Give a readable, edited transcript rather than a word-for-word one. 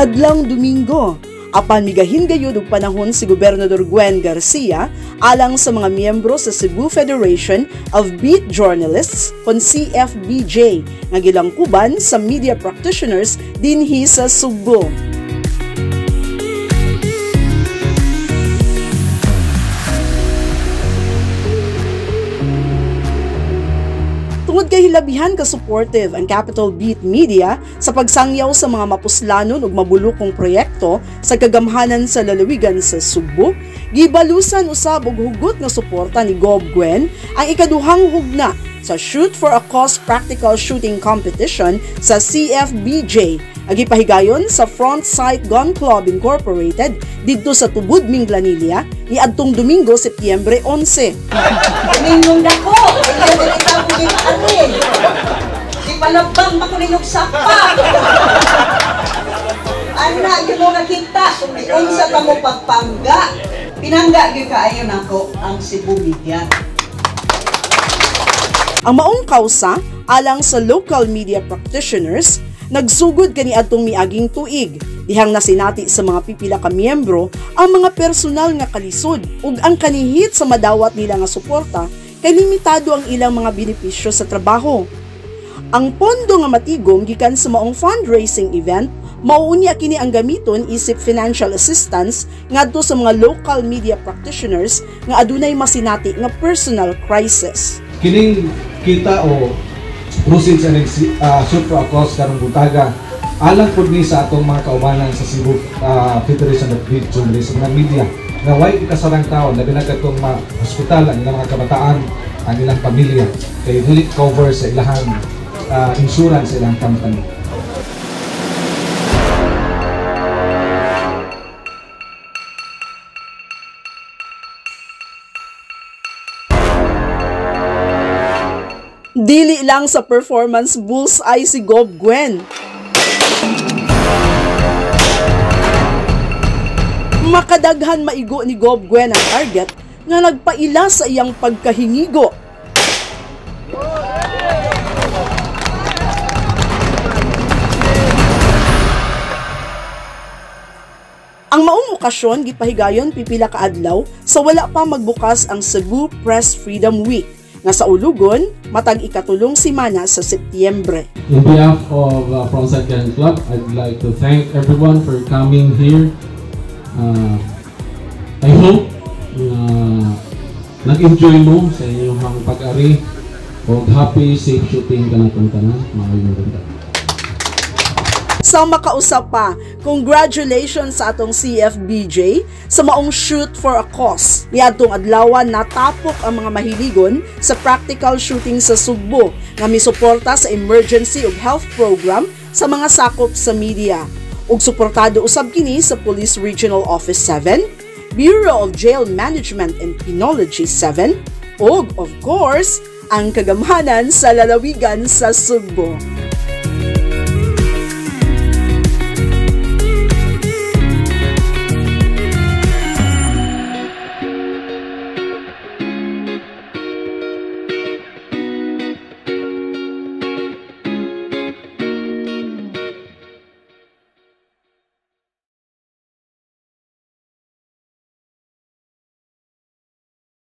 Hadlang Domingo. Apan migahin gayud og panahon si Gobernador Gwen Garcia alang sa mga miyembro sa Cebu Federation of Beat Journalists kon CFBJ nga gilangkuban sa media practitioners dinhi sa Sugbo. Tungod kay hilabihan ka supportive ang Capital Beat Media sa pagsangyaw sa mga mapuslanon ug mabulukong proyekto sa kagamhanan sa lalawigan sa Sugbo, gibalusan usab og hugot nga suporta ni Gob Gwen ang ikaduhang hugna sa Shoot for a Cause Practical Shooting Competition sa CFBJ ang gipahigayon sa Front Sight Gun Club Incorporated didto sa Tubod, Minglanilla niadtong Domingo, Setyembre 11. Mingon dako, ipalabang makulinog sapa. Ana gyud mo nakita kung unsa ka mo pagpangga. Pinangga gyud kaayo nako ang Cebu Media. Ang maong kausa alang sa local media practitioners nagsugod kaniadtong miaging tuig dihang nasinati sa mga pipila ka miyembro ang mga personal nga kalisod ug ang kanihit sa madawat nila nga suporta kay limitado ang ilang mga benepisyo sa trabaho. Ang pondo nga matigom gikan sa maong fundraising event mauunya kini ang gamiton isip financial assistance ngadto sa mga local media practitioners nga adunay masinati nga personal crisis. Kining kita o proceeds and shoot for a cause karong buntaga alang pud ni sa atong mga kaubanan sa Cebu Federation of Beat Journalists, mga media nga way ikasarang taon, labi na katong mga hospital ang ilang mga kabataan, ang ilang pamilya kay dili cover sa ilahang insurance sa ilang company. Dili lang sa performance bullseye si Gob Gwen. Makadaghan maigo ni Gob Gwen ang target nga nagpaila sa iyang pagkahingigo. Ang maong okasyon gipahigayon pipila ka adlaw sa wala pa magbukas ang Cebu Press Freedom Week nga sa ulugon matag ikatulong semana sa Setyembre. In behalf of Frontside Gun Club, I'd like to thank everyone for coming here. I hope nag-enjoy mo sa inyong pag-ari og happy safe shooting kanatong tanan. Maayong buntag. Sa makausap pa, congratulations sa atong CFBJ sa maong Shoot for a Cause. Niadtong adlawan natapok ang mga mahiligon sa practical shooting sa Sugbo nga misuporta sa emergency ug health program sa mga sakop sa media. Ug suportado usab kini sa Police Regional Office 7, Bureau of Jail Management and Penology 7, ug of course, ang kagamhanan sa lalawigan sa Sugbo.